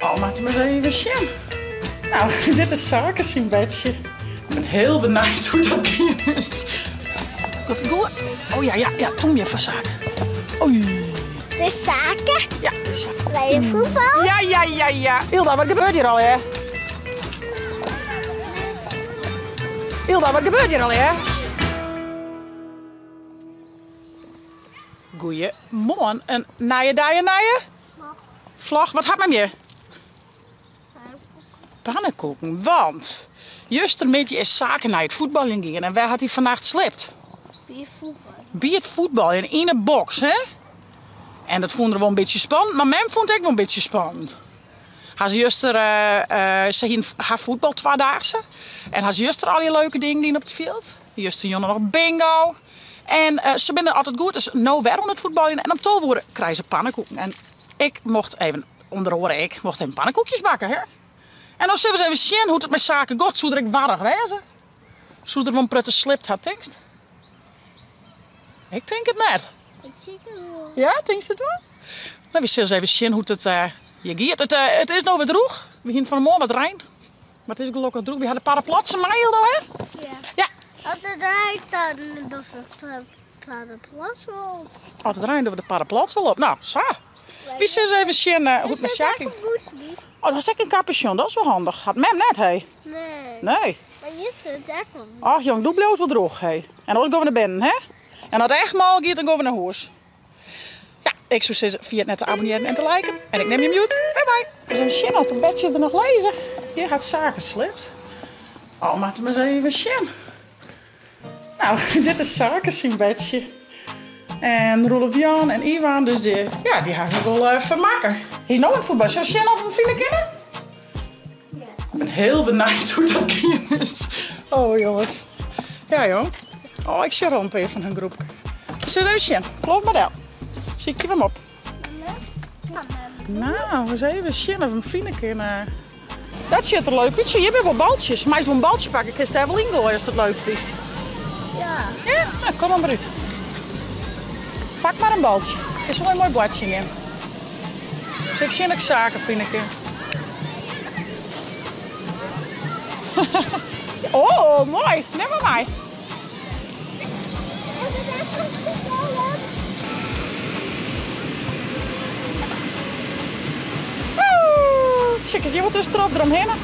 Oh, moatte we ris even sjen. Nou, dit is Sake syn bedsje. Ik bin hiel benijd hoe't dat gien is. Komt it goed? Oh ja, ja, ja, tûmje foar Sake. Oei. De Sake? Ja, de Sake. Bij de voetbal? Ja, ja, ja, ja. Hilda, wat gebeurt hier allegear? Hilda, wat gebeurt hier allegear? Goeiemoarn. In nije dei, in nije? Vlog. Vlog. Wat hat mem hjir? Pannenkoeken. Want justermiddei is Sake nei it fuotbaljen gien. En wêr hat hy fannacht sliept? By it fuotbaljen. By it fuotbaljen, yn 'e boks, hè? En dat fûn er wol in bytsje spannend, mar mem fûn it ek wol in bytsje spannend. Ha se juster, se hienen har fuotbal twadaagse en ha se juster allegear leuke dingen dien op it fjild. Justerjûn noch bingo. En se binne as it goed is no wer oan it fuotbaljen en om 12 oere krije se pannekoeken. En ik mocht even, ûnder oare ik, mocht even pannekoekjes bakke. Hè? En dan sille we ris even sjen hoe't it mei Sake giet. Soe er ek warch wêze? Soe er wol in protte sliept ha, tinkst? Ik tink it net. Ik tink it wol. Ja, tinkst it wol? No, we sille ris even sjen hoe't it hjir giet. It, it is no wer drûch. We hienen fan 'e moarn wat rein. Mar it is gelokkich drûch. Wy ha de parapluzen mei, Hilda, hè? Ja. Ja. As it reint, dan dogge we de paraplu wol op. As it reint, dogge we de paraplu wol op. No, sa. Wy sille ris even sjen hoe't it mei Sjakie... Oh, do hast ek in kapusjon, dat is wol handich. Hat mem net, hé? Nee. Nee. Mar hjir sit ek wol. Och jong, doe bliuwst wol drûch, hé. En oars gean we nei binnen, hè? En as it echt mâl giet, dan gean we nei hûs. Ja, ik soe sizze, ferjit net te abonnearjen en te liken. En ik nim jim hjoed. Bye bye. Ris even sjen oft de bedsjes der noch lizze. Hjir hat Sake sliept. Oh, moatte we ris even sjen. Nou, dit is Sake syn bedsje. En Roelof Jan en Iwan, dus dy, ja, dy ha him wol eh, fermakke. Hy is no oan it fuotbaljen. Sille we sjen oft we him fine kinne? Ja. Ik bin hiel benijd hoe't dat gien is. Oh jonges. Ja jong. Oh, ik sjoch al in pear fan hun groepke. We sille even sjen. Klof mar del. Sykje we him op. Nou, ris even sjen of we him fine kinne. Dat sjocht der leuk út. Sjoch, hjir binne wol baltsjes. Meist wol in baltsje pakke, kinst dêr wol yn goaie ast it leuk fynst. Ja. Ja? Nou, kom dan mar út. Pak mar in baltsje. Kinst wol in moai boartsjen gean. Sil ik sjen of ik Sake fine kin. Oh, moai. Nim mar mei. Sjoch, is hjir wat tusken troch deromhinne.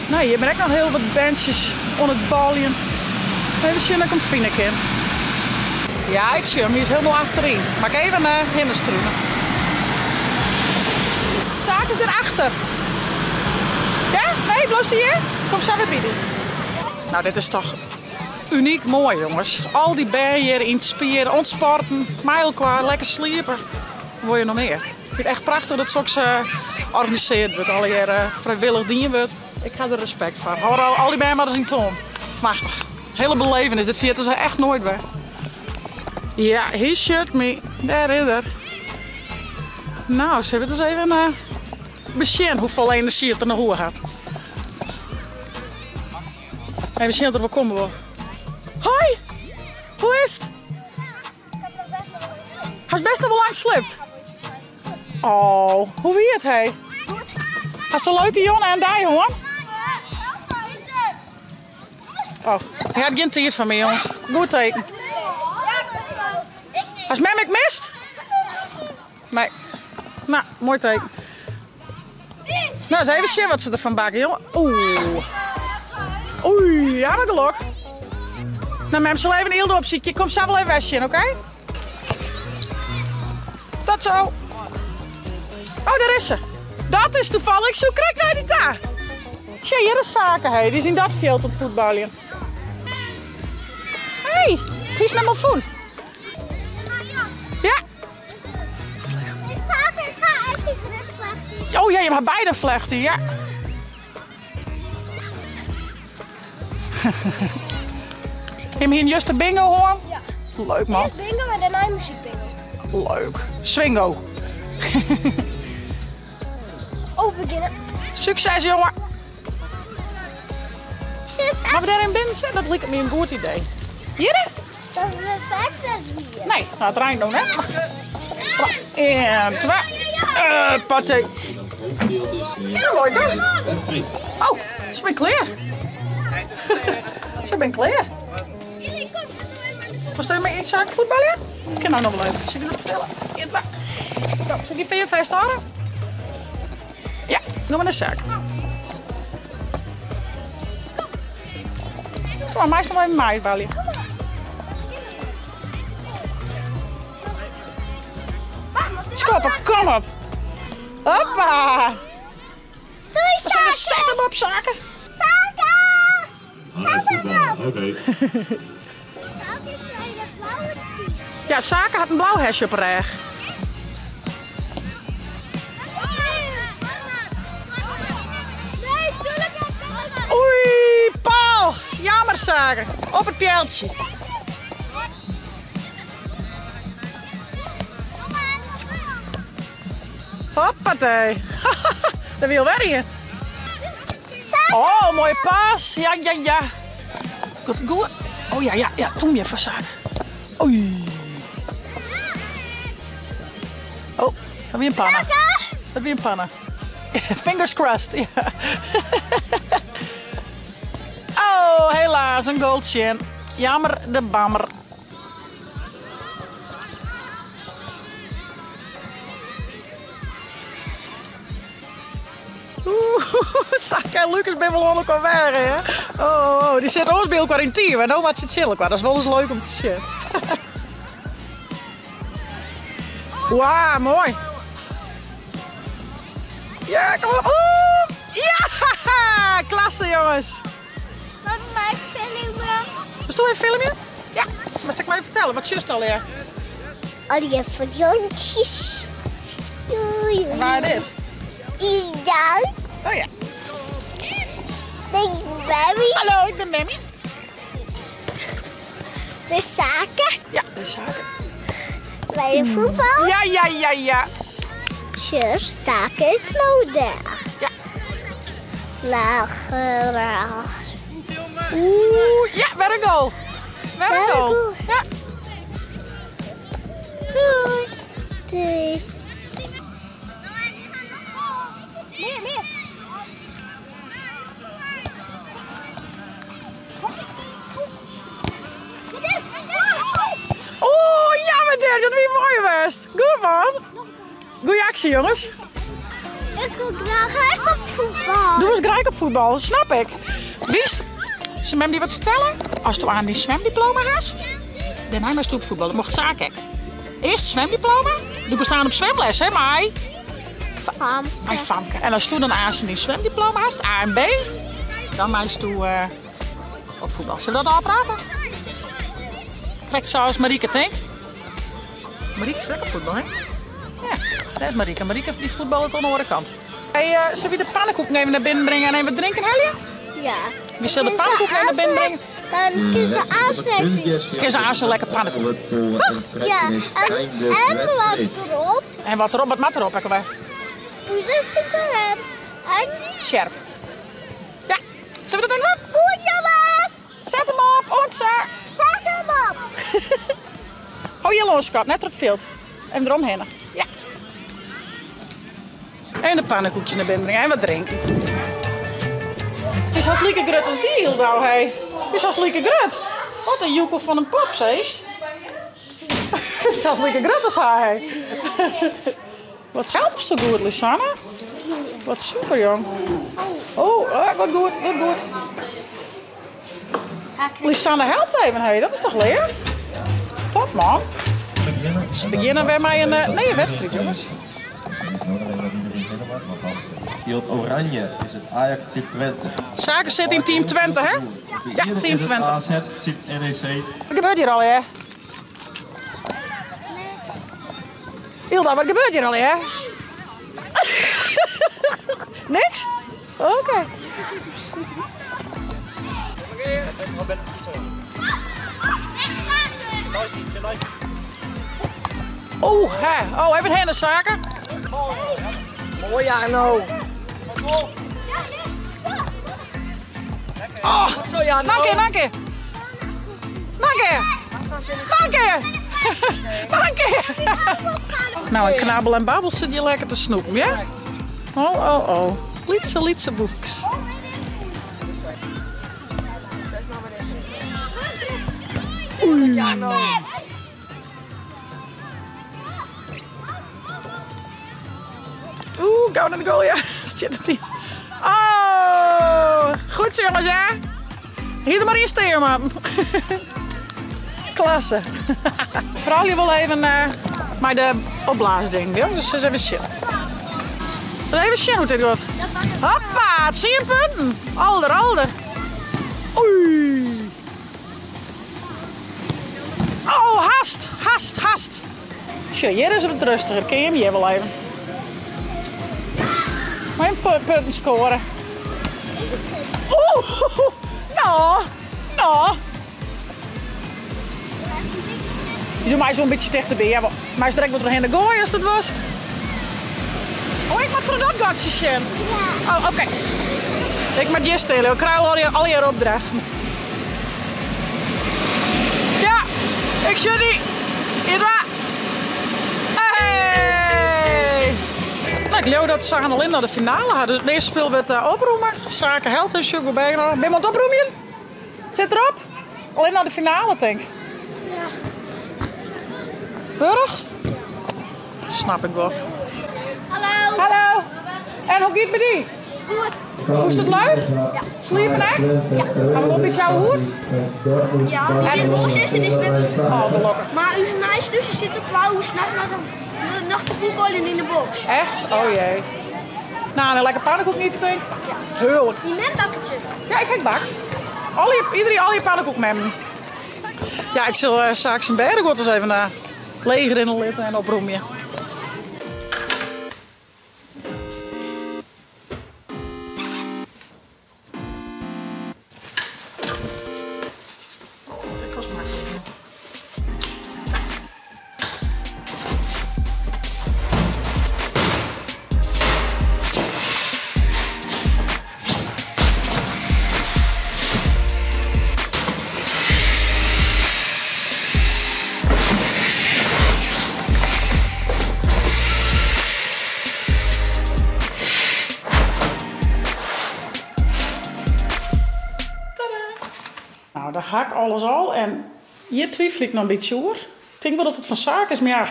No, hjir binne ek noch hiel wat berntsjes oan it baljen. Even sjen of ik him fine kin. Ja, ik sjoch him. Hy is hielendal achteryn. Moat ik even hinne strune. Sake is derachter. Ja? Nee, bliuwst hjir? Kom sa wer by dy. Nou, dit is toch unyk moai, jonges. Al dy bern hjir yn it spier, oan it sporten, mei elkoar, lekker sliepe. Wat wolle je noch mear? Ik fyn it echt prachtich dat soks organisearre wurdt, allegear frijwillich dien wurdt. Ik ha der respekt foar. Hâld al dy bern mar ris yn toam. Machtich. Hiele belevenis, dit ferjitte se echt noait wer. Ja, hy sjocht my. Dêr is er. Nou, sille we it ris even besjen hoefolle enerzjy oft er noch oer hat. Even sjen oft er wol komme wol. Hoi! Hoe is it? Hast best noch wol lang sliept? Oh, hoe wie it, hé? Hast in leuke jûn en dei hân? Oh, hy hat gjin tiid foar my, jonges. Goed teken. Hast mem ek mist? Nee. Nou, moai teken. Nou, eens even sjen wat se derfan bakke, jongen. Oeh. Oei, ja, mar gelok. Nou, mem sil even Ylde opsykje. Kom sa wol even wer sjen, oké? Tot zo. Oh, daar is ze. Dat is toevallig. Ik soe krekt nei dy ta. Sjoch, hjir is Sake, hé. Dy is yn dat fjild oan it fuotbaljen. Hey, hiest mem al fûn? Ja. Oh ja, je ha beide flechten, ja. Jim hienen juster bingo hân? Ja. Leuk man. Earst bingo en dêrnei muzykbingo. Leuk. Swingo. Oh, begjinne. Sukses jongen. Sit Moatte we dêr yn binnen sitte? Dat liket my in goed idee. Hjir? Dat is perfect dat hier. Nee, nou, it reint no net. En twa. Partij. Ja, moai toch? Oh, se binne klear. Se binne klear. Wolst even mei Sake fuotbalje? Kin no noch wol even. Sil ik dy wat fertelle? Ien, twa. Kom, sil ik dy fear fêsthâlde? Ja, no mar nei Sake. Kom mar, meist noch wol even meibalje. Skoppen, kom op. Hoppa. Doei, Sake. Zet hem op, Sake. Sake! Zet hem op! Oké. Ja, Sake hat in blau hesje op 'e rêch. Oei, paal! Jammer, Sake. Op it pealtsje. Hoppatee. Dêr wie alwer ien. Oh, moaie pass. Ja, ja, ja. Goed, goed. Oh ja, ja, ja. Toen weer van Sake. Oei. Oh, dat wie in panne. Dat wie in panne. Fingers crossed. Ja. Oh, helaas, in goal tsjin. Jammer de bammer. Oeh, Sake en Lucas binne wol oan elkoar weage, hè? Oh, oh, dy sitte oars by elkoar yn team en no moatte se tsjin elkoar. Dat is wol ris leuk om te sjen. Wow, moai. Ja, kom op. Oeh, ja! Klasse, jonges. Wat maakt filmen? Wolst do even filmje? Ja, mar sil ik mar even fertelle, wat sjochst allegear? Allegear fazantjes. En wa is dit? Ida. Oh ja. Dit is Memmy. Hallo, ik bin Memmy. De Sake. Ja, de Sake. By de fuotbal? Ja, ja, ja, ja. Sjoch, Sake is no dêr. Ja. Lager. Oeh, ja, wer in goal. Wer in goal. Ja. Doei. Doei. Mear, mear. Oeh, jammer Dirk, dat wie moai west. Goed man. Goeie aksje jonges. Ik wil graach ek op fuotbal. Do wolst graach op fuotbal, dat snap ik. Witst, sil mem dy wat fertelle? Asto aanst dyn swimdiploma hast, dêrnei meist op fuotbal. Dat mocht Sake ek. Earst swimdiploma, do giest aanst op swimles, hè, mei? Famke. Mei Famke. En asto dan aanst dyn swimdiploma hast, A en B, dan meist do op fuotbal. Sille we dat ôfprate? Krekt sa as Marieke, tink. Marieke is ek op fuotbal, hè? Ja, dêr is Marieke. Marieke dy fuotballet oan de oare kant. Hey, sille wy de pannenkoeken even nei binnen bringe en even wat drinken helje? Ja. Wy sille de pannenkoeken even nei binnen bringe. Dan kin se aansluiten. Kin se aanst lekker pannenkoeken. Toch? Ja, en wat erop. En wat erop? Wat moat derop ek alwer? Poedersuiker en... Sjerp. Ja, sille we dat even dwaan? Goed jongens! Set him op, oant sa! Set him op! Hou je los, skat, net troch it fjild. Even deromhinne. Ja. En de pannenkoekjes nei binnen bringe en wat drinken. It is hast like grut as dy, hielendal, hé. It is hast like grut. Wat in joekel fan in pop, sis. It is hast like grut as har, hé. Wat helpst sa goed, Lisanne. Wat super, jong. Oh, goed, goed, goed, goed. Lisanne helpt even, hé. Dat is toch leaf? Top, man. Ze begjinne wer mei in nije wedstriid, jonges. Fjild Oranje is it Ajax tsjin Twente. Sake sit yn team Twente, hè? Ja, team Twente. AZ tsjin NEC. Wat gebeurt hjir allegear? Hilda, wat gebeurt hjir allegear? Niks? Oké. Oeh, hè. Oh, even hinne, Sake. Mooi Jarno. Oh, Zo Jarno. Noch in kear, noch in kear. Noch in kear. Noch in kear. Noch in kear. Nou, en Knabbel en Babbel sit hjir lekker te snoepen, ja? Oh, oh, oh. Lytse, lytse boefkes. Oei. Oeh, gau nei de goal, ja. Stjit it yn. Oh, goed zo jongens, hè? Hier er mar yn stean, man. Klasse. Froulju wol even uh, mei de opblaasding, ja? Dus even sjen. Even sjen hoe't dit giet. Hoppa, 10 punten. Alder, alder. Oei. Oh, hast, hast, hast. Sjoch, hjir is it wat rêstiger. Kin jim hjir wol even. Mei in punten skoare. Oeh, no, no. Doe mei zo'n bytsje tichterby. Ja, meist direkt wat derhinne goaie as dat wolst. Oh, ik moat troch dat gatsje sjen. Oh, oké. Ik moat hjir stean. Ik krij allegear opdrachten. Ja, ik sjoch dy. Ida. Hey! Nou, ik leau dat Saga en Linda de finale ha. Dus it earste spul wurdt uh, opromme. Sake helpt dus sjoch ik by noch. Bin oan it opromjen? Sit derop? Allinne noch de finale tink. Ja. Wurch? Snap ik wol. Hallo. Hallo. En hoe giet it mei dy? Goed. Fûnst it leuk? Ja. Sliepen ek? Ja. Ha we wol in bytsje ouwehoerd? Ja, dy wol sister die sliept. Oh, gelokkich. Mar ús neiste sit tot 2 oer nachts noch te fuotbaljen yn de boks. Echt? Oh jee. Nou, en lekker pannenkoek ite tink? Ja. Hearlik. Dy mem bakt se. Ja, ik ha bakt. Iedereen al je pannenkoek memmen. Ja, ik sil uh, Saak syn bêdeguod ris even uh, leechrinne litte en opromje. Nou, daar ha ik alles al en hjir twivelje ik noch in bytsje oer. Ik tink wol dat it fan Saak is, mar ja,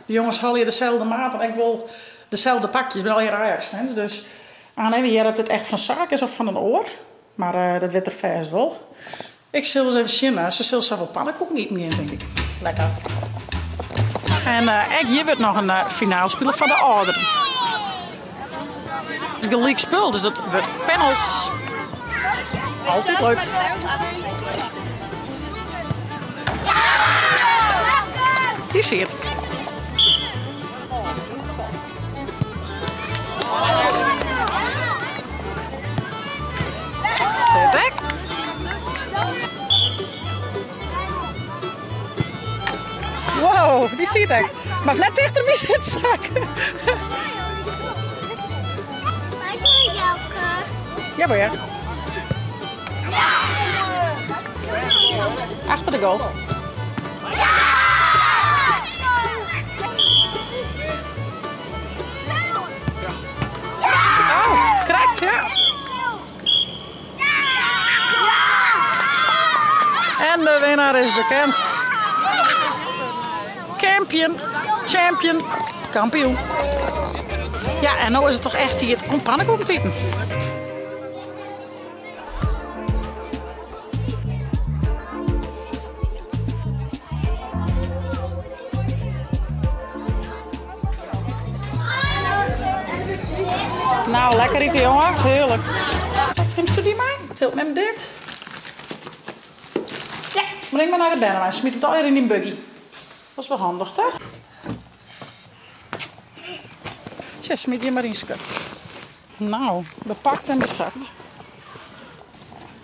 de jonges ha allegear deselde maat en ek wol deselde pakjes. Binne allegear Ajax-fans, dus aan even hearre oft it echt fan Saak is of fan in oar. Mar dat wit er fêst wol. Ik sil ris even sjen. Se sil sa wol pannekoeken iten gean, tink ik. Lekker. En ek hjir wurdt noch in finaal spile foar de âlderen. It is gelyk spul, dus dat wurdt panels. Altyd leuk. Dy siet. Sit ek. Wow, dy siet ek. Moatst net tichter by sitte, Saak. Ja, boy, ja. Achter de goal. Oh, krekt, ja. En de winnaar is bekend. Champion, champion, kampioen. Ja, en no is it toch echt tiid om pannekoeken te iten. Nou, lekker ite, jonge. Hearlik. Nimsto dy mei? Tilt mem dit. Ja, bring mar nei de bernewein. Smyt it allegear yn dyn buggy. Dat is wol handich, toch? Sjoch, smyt hjir mar yn, skat. Nou, bepakt en besakt.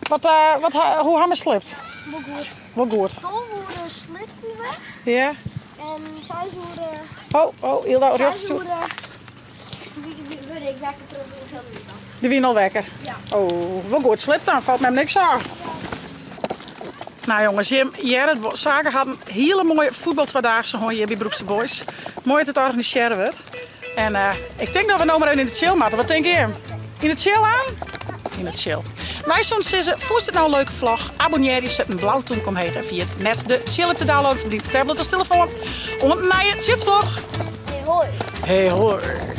Wat, uh, wat, hoe ha we sliept? Wol goed. Wol goed. 12 oere sliepten we. Ja. En 6 oere. Oh, oh, Hilda, rjocht 6 oere wurd ik wekker troch de Dy wie al wekker? Ja. Oh, wol goed sliept dan, falt mem niks ôf. Nou jongens, jim hearre it wol. Sake hat in hiele moaie fuotbaltwadaagse hân hjir by Broekster Boys. Moai dat it organisearre wurdt. En ik tink dat we no mar even yn de tsjil moatte. Wat tinke jim? Yn de tsjil aan? Yn de tsjil. Wy soene sizze, fûnst it no in leuke vlog? Abonnearje, set in blau tûmke omheech en ferjit net de tsjil-app te downloaden foar dyn tablet of telefoan. Oant in nije Tsjitsvlog! Hey hoi. Hey hoi.